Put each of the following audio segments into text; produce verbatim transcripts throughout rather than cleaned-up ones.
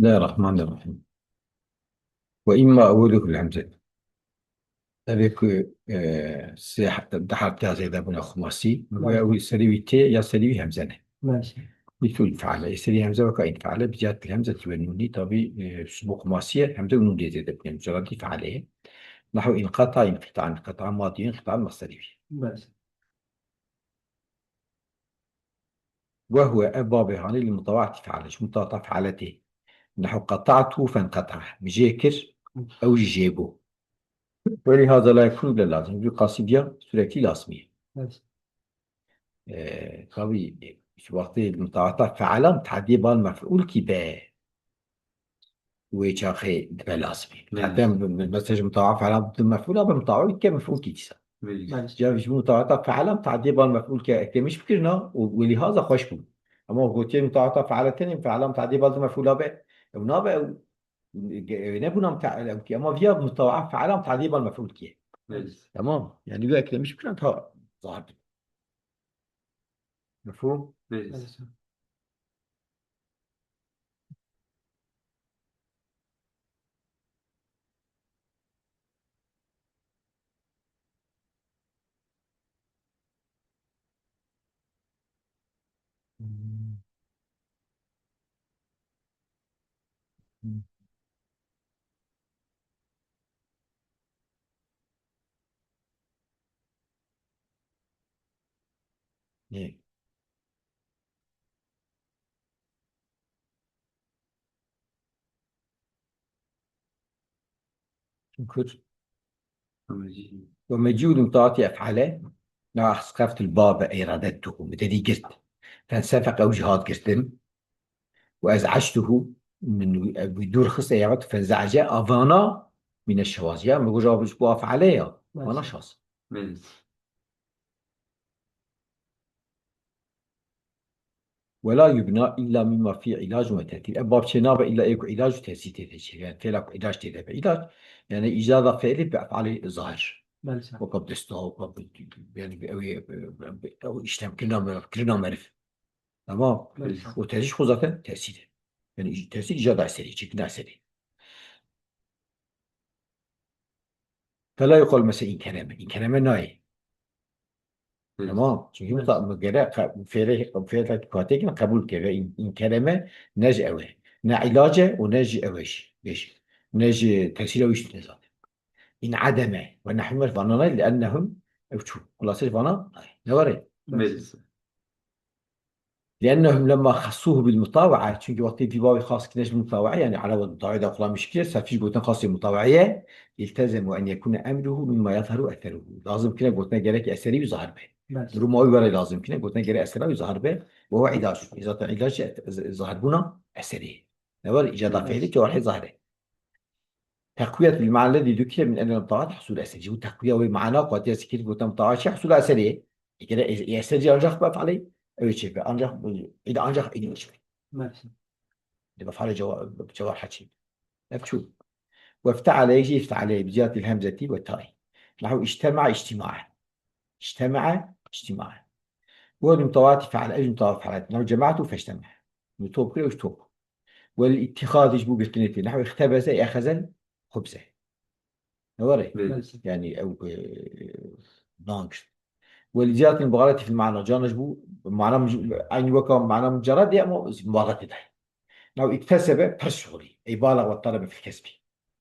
بسم الله الرحمن الرحيم. وإما أوله الهمزة. Ev ê ku, e, sê he-, di herf tê zêde bûne xumasî. Bi Belê. Ew serî wî tê ya serî wî hemze ne. Belê. Mîsûl feale. Ê serî hemze weka înfeale, bi ziyadetî hemze ve nûnî, tabî, e, ji bo xumasiyê hemze û nûn lê zêde bûne. Mucaredî feale ye. Nahw înqeta, înqita, înqita madî, înqita masderî wî. Belê. Ve huve, ev babê hanê li mutabaatî feale, ji mutabaata feale tê. Nehu qeta'tu fenqeta'a. Min jê kir, ew jî jê bû. Welîhaza la yekûn bile lazim. Bi qasî viya sürekli lazimî ye. Evet. Ee, tabii, ji wextê mutabaata feala mutadî bal mef'ul kî be. Wê çaxê dibe lazimî. Belê. Zaten mesela ji mutabaata feala bi mef'ula be, mutabaat ke mef'ul kî dîsa. Belê. Belê. Ya ji mutabaata feala mutadî bal mef'ul ke eklemiş bikirina û welîhaza xweş bû. Ama gotiye mutabaata feala tenê feala mutadî bal di mef'ula be. Ew nabe ew, ew nebûna mutadî, ew ki, ama viya mutabaata feala mutadî bal mef'ul kî. Belê. Tamam. Yani viya eklemiş bikirina ta zahir. Mefhûm? Belê. Ê. Şükür. Ve mecî. Ve mecî û mutaatî ef'ale, na esqeftul babe ey radettuhu, min tedî girt. Fensefeq, ew jî hat girtin. Ve ez'ectuhu, min wî dûr xist, ey yavt fenza'ece, avana mine şewaziya, min goja ji bo ef'ale ya, vana şaz. Belê. Ve la yubna illa mimma fî ilacun ve tesîr. Ev bab çênabe illa ê ku ilac û tesîr tê de çêbe. Yani fêla ku ilac tê de be ilac. Yani îcada fêlî bi ef'alê zahir. Belê. Weka desta, weka bi, yani bi ew ê, bi, bi, ew îşlemkirina meriv, kirina meriv. Tamam. Belê. Û tesîr xwe zaten tesîr e. Yani î-, tesîr îcada eserî, çêkirina eserî. Fela yuqal mesela înkereme. Înkereme nayê. Hı. Tamam. Çünkü muta-, gere fe-, fêrê, fêrê katê kin qebul keve. În-, înkereme ne ji ew e. Ne ilace û ne ji ew e jî. Beş. Ne ji tesîra wî jî ne zaten. İn'ademe ve nahwu merf vana nayê, li'ennehum ew çû. Xulase ji vana nayê. Ne were? Belê. Li'ennehum lemma xassuhu bil mutaba'a, çünkü wextê vî bavê xas kine ji mutaba'a, yani elewa mutaba'a da xulamîş kire, sefî gotin xasê mutaba'a ye, iltezemu en yekune emruhu mimma yazharu eseruhu. Lazim kine gotine gerek eserî wî zahir be. Belê. Duruma wî were lazim kine gotine gerek esera wî zahir be. Ve huve ilac. Zaten ilac zahir bûna eserî. Ne var? İcada fêlî ki orhê zahir e. Teqwiyet bil ma'na lezî dukire min enel mutabaat husul eseri. Ji bo teqwiya wê mana ku hatiye zikir gotin mutabaat çi husul eseri. Gere e-, eser jî ancak bi ef'alê ew ê çêbe. Ancak, îda ancak îda çêbe. Belê. Di bi ef'alê cewa-, cewariha çêbe. Ev çû. Ve ifte'ale jî ifte'ale bi ziyadetî hemzetî ve ta'i. Nehu iştema'a iştima'a. İştema'a iştima'a. Ve mutabaatî fe'ale, ev mutabaat fe'ale. Nehu cema'tu feştema'a. Min top kir, ew jî top. Wel îtîxaz ji bo girtinê tê. Nehwe îxtebeze, exezel xubze. Ne were? Belê. Yani ew, e, nan girt. Wel ziyadetî mubaxaletî fil mana. Cana ji bo mana muc-, aynî weka mana mucerred e ama mubaxaletê de. Nav îktesebe pers şuxulî. Ey balax ve talebe fil kesbî.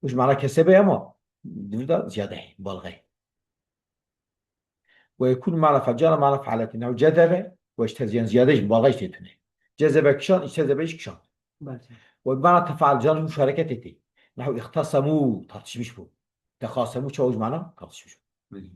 Û ji mana kesebe ama di vir de ziyade heye, balxe. Ve yekûn mana fe-, cana mana fe'aletî. Nav cezebe ve îşte ziyan ziyade jî balxe jî tê tune. Cezebe kişan, îşte zebe jî kişan. Belê. Ve mana tefa'al, cana ji muşareketê tê. Nav îxtesemû, tartışmış bû. Texasemû, çawa ji mana tartışmış bû. Belê.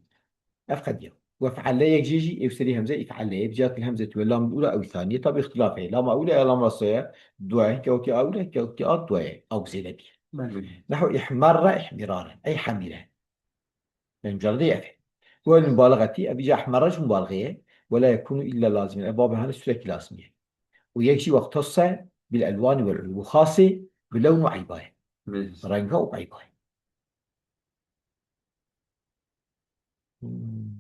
Ev qediya. Ve fe'ale yek jê jî, ew serî hemze îf'ale ye. Bi cihatil hemze tu ve lam ula ew thaniye. Tabi îxtilaf heye. Lama ula ya lama seye. Dua ye. Kewtî a ula, kewtî a dua ye. Ew zêde bî. Belê. Nehu ihmerre ihmiraren. Ey hamire. Yani mucaredê ev e. Ve mubalagati, ev îca ihmerre ji mubalagê ye. Ve la yekunu illa lazimen. Ev babê hane sürekli lazim ye. Û yek jî wextose bil elwani vel ulu. Xasê bi lewn û eyba ye. Belê. Renga û eyba ye. Hmm.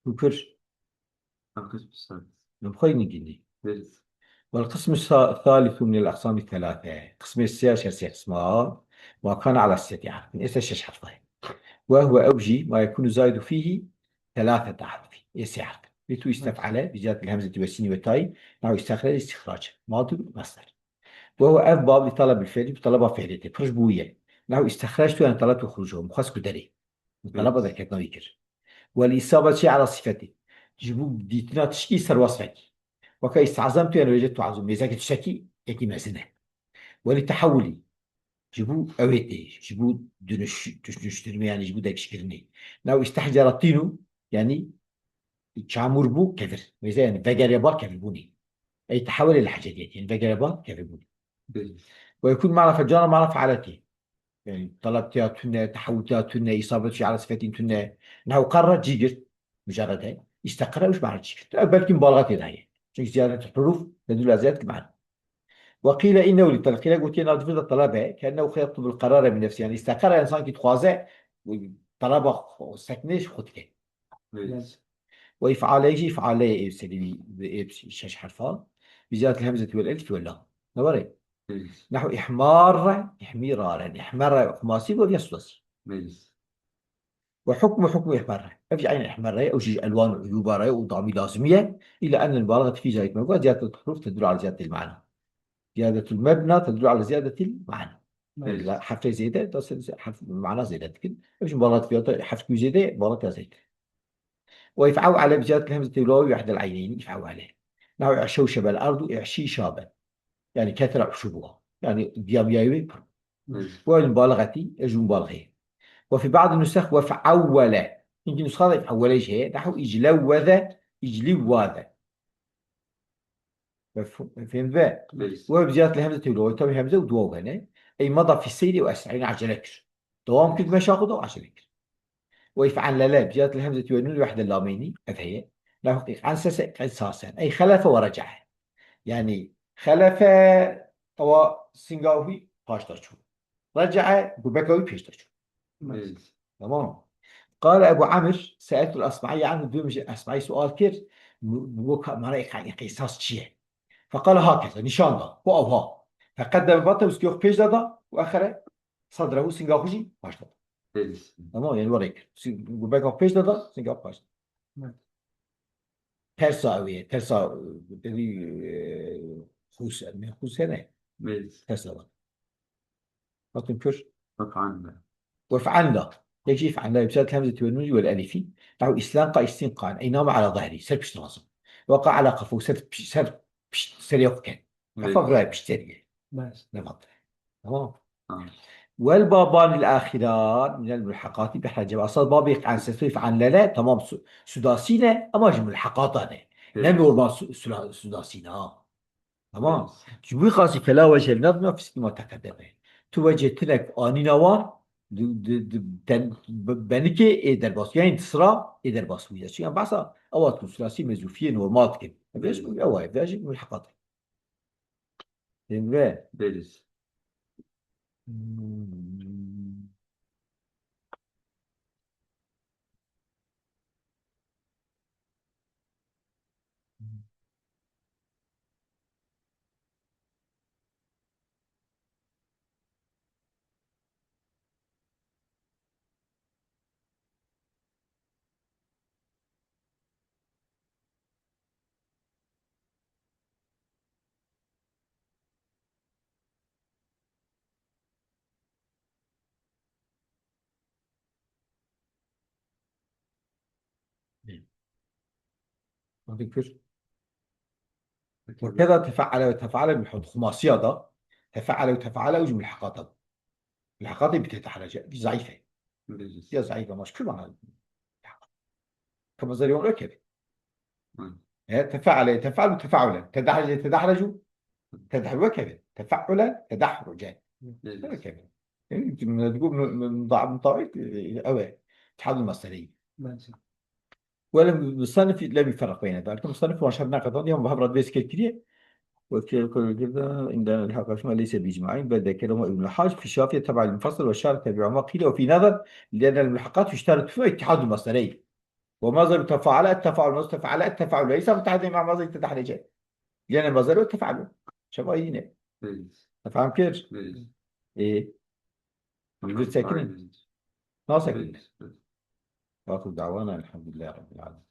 Şükür. Qism sâlis. Min xwe nigînî. Belê. والقسم الثا-، الثالث من الأقسام الثلاثة. Qismê sê ya ji her sê qisma. ما كان على ستة أحرف. Êse şeş herf e. وهو ew jî ما يكون زائد فيه ثلاثة أحرف. Ê sê herf. مثل استفعل بزيادة الهمزة والسين والتاء. نحو استخرج، استخراج. ماضي مصدر. وهو ev bab لطلب الفعل, bi taleba fiilê tê. Piriş bûye. نحو استخرجت, yani طلبت خروجه. Min xwest ku derê. Min taleba derketina wî kir. والإصابة على صفته. Ji bo dîtina tişkî ser wasfekî. Weke استعظمت, yani وجدت عظيم. Mêzekî tiştekî yekî mezin e. ولتحولي. Ji bo ewê tê. Ji bo dönüş-, dönüştürme, yani ji bo dergîşkirinê. نحو استحجر الطين, yani çamûr bû kevir. Mêze yani vegere ba kevirbûnê. Ey tehewelê li hecediyet, yani vegere ba kevirbûnê. Belê. ويكون معنى فعل, carna mana fe'aletê. Yani talep tiya tune, tehewul tiya tune, isabet fi ala sifetin tune. Nehu qarra cî girt, mucerred e. İstekara üç mana cî girt. Ev belkî mubalağe tê de heye. Çünkü ziyadet huruf tedullu ala ziyadet mana. وقيل إنه للطلب, qîle gotiye nav difir de talebe, كأنه يطلب القرار من نفسه. Yani istekara, yani sanki dixwaze, talaba xwe, seknê ji xwe dike. Evet. وإفعاليه, îf'aleyê ê serî, ê şeş herfa. بزيادة الهمزة والألف واللام. Ne var ê? Evet. نحو احمر, احمرارا. احمر xumasî, ve ya sudasî. Evet. وحكم, حكم احمر. Ev jî eyn ihmere, ew jî elwan û uyûba re û damî lazimî ye. إلا أن المبالغة في ذلك, me got, زيادة الحروف تدل على زيادة المعنى. زيادة المبنى تدل على زيادة المعنى. Evet. Mesela herfê zêde, da se-, se-, herf, mana zêde dikin. Ev jî mubalağet fiyata, herf ku zêde, mubalağet ya zêde. وإفعوعل بزيادة الهمزة والواو وإحدى العينين, إفعوعل. نحو اعشوشب الأرض اعشيشابا. Yani kethera uşubuha. Yani diyamiyayê wê pir. Evet. Bu el mubalağetî, ev jî mubalağe ye. وفي بعض النسخ وفعول. Hinkî nusxa de if'ewwele jî heye. نحو اجلوذ اجلواذ. Mefhûm, fehmî ve? Belê. Ve bi ziyadetî hemze tevlî, tabii hemze û dua hene. Ey mada fî seyrî û esrî, yani acele kir. Dewam kir meşa xwe de û acele kir. Ve if'anlele, bi ziyadetî hemze ve nûn wehde lameynî, ev heye. Nahû qîq'an sese, qîq'an sasen. Ey xelefe ve rece'e. Yani xelefe ewa singa wî paşta çû. Rece'e gubeka wî pêşta çû. Evet. Tamam. قال أبو عمرو سألت الأصمعي عنه, dûm ji Esmaî sual kir, bu, bu ka-, mana qîsas çi ye? فقال هكذا, nîşan da, bu awha. فقدم بطنه, û singê xwe pêş de da, وأخر صدره, û singa xwe jî paş de da. Evet. Tamam, yani were kir. Sing-, gubeka xwe pêş de da, singa xwe paş de da. Evet. Tersa ew ê, tersa, e, devî, e, xûs, me xûs hene. Evet. Tersa var. Hatin kir. Ve fe'alna. Ve fe'alna. Yek jî fe'alna, bi ziyadetî hemze ve nûnî vel elîfî. Ew îslan qa îstin qan. Ey name ala zehrî. Ser pişt lazim. Ve qa ala qefû. Ser pişt, ser pişt, serê xwe ken. Belê. Qefa virayê pişt serî ye. Belê. Ne vat. Tamam. Ha. Vel babanil axiran minel mulhaqatî bi hecem. Asal babê qan sesî fe'alnele, tamam, su-, sudasî ne, ama ji mulhaqatan e. Belê. Ne normal su-, sula-, sudasî ne, ha. Tamam. Ji bo xasî fela wecihê li nav fîzikî ma teqedeme. Tu wecihê tinek anîna wan, di, di, di, ten-, be-, benikê ê derbas, yani di sira ê derbas bûye. Çiyan behsa ewa tu sulasi mezûfiyê normal dikin. Ev jî, ewa, ev jî mulheqat e. Ên ve. Belê. Hmm. Wextê kir. Wekeda tefe'ele ve tefe'ele bi hud xumasiya da. Tefe'ele ve tefe'ele ew jî mulheqata da. Mulheqatê bi tedehreje. Zayîf e. Belê. Ya zayîf ama şükür bana. Kama zerê wan ökebe. Hı. E, tefe'ele, tefe'elu, tefe'ule. Tedehreje, tedehreju. Tedehre wekebe. Tefe'ule, tedehruce. Belê. Wekebe. Yani, min digo, min, min, min, ew e. Tehadul meseleyi. Belê. Wele musannif lem yuferriq beyne dalik. Musannif wan şer neqedan, ya muhabrat vê zikir kiriye. Ve kiriye kul girda, inda el-haq şuma leyse bi icma'in, bel de kelama İbn Hac, fi şafiye teba'il mufassal ve şarh tebi'u ma qile ve fi nazar, li'enel mulhaqat yuştaratu fiha ittihadu masdarey. ومصدر تفاعل التفاعل، مصدر تفاعل التفاعل، ليس متحدا مع مصدر التدحرج. لأن المصدر هو التفاعل. شباب ينه. Belê. تفهم كير؟ Belê. إيه. Belê. ساكنة. Belê. ناصر. Belê. وآخر دعوانا الحمد لله رب العالمين.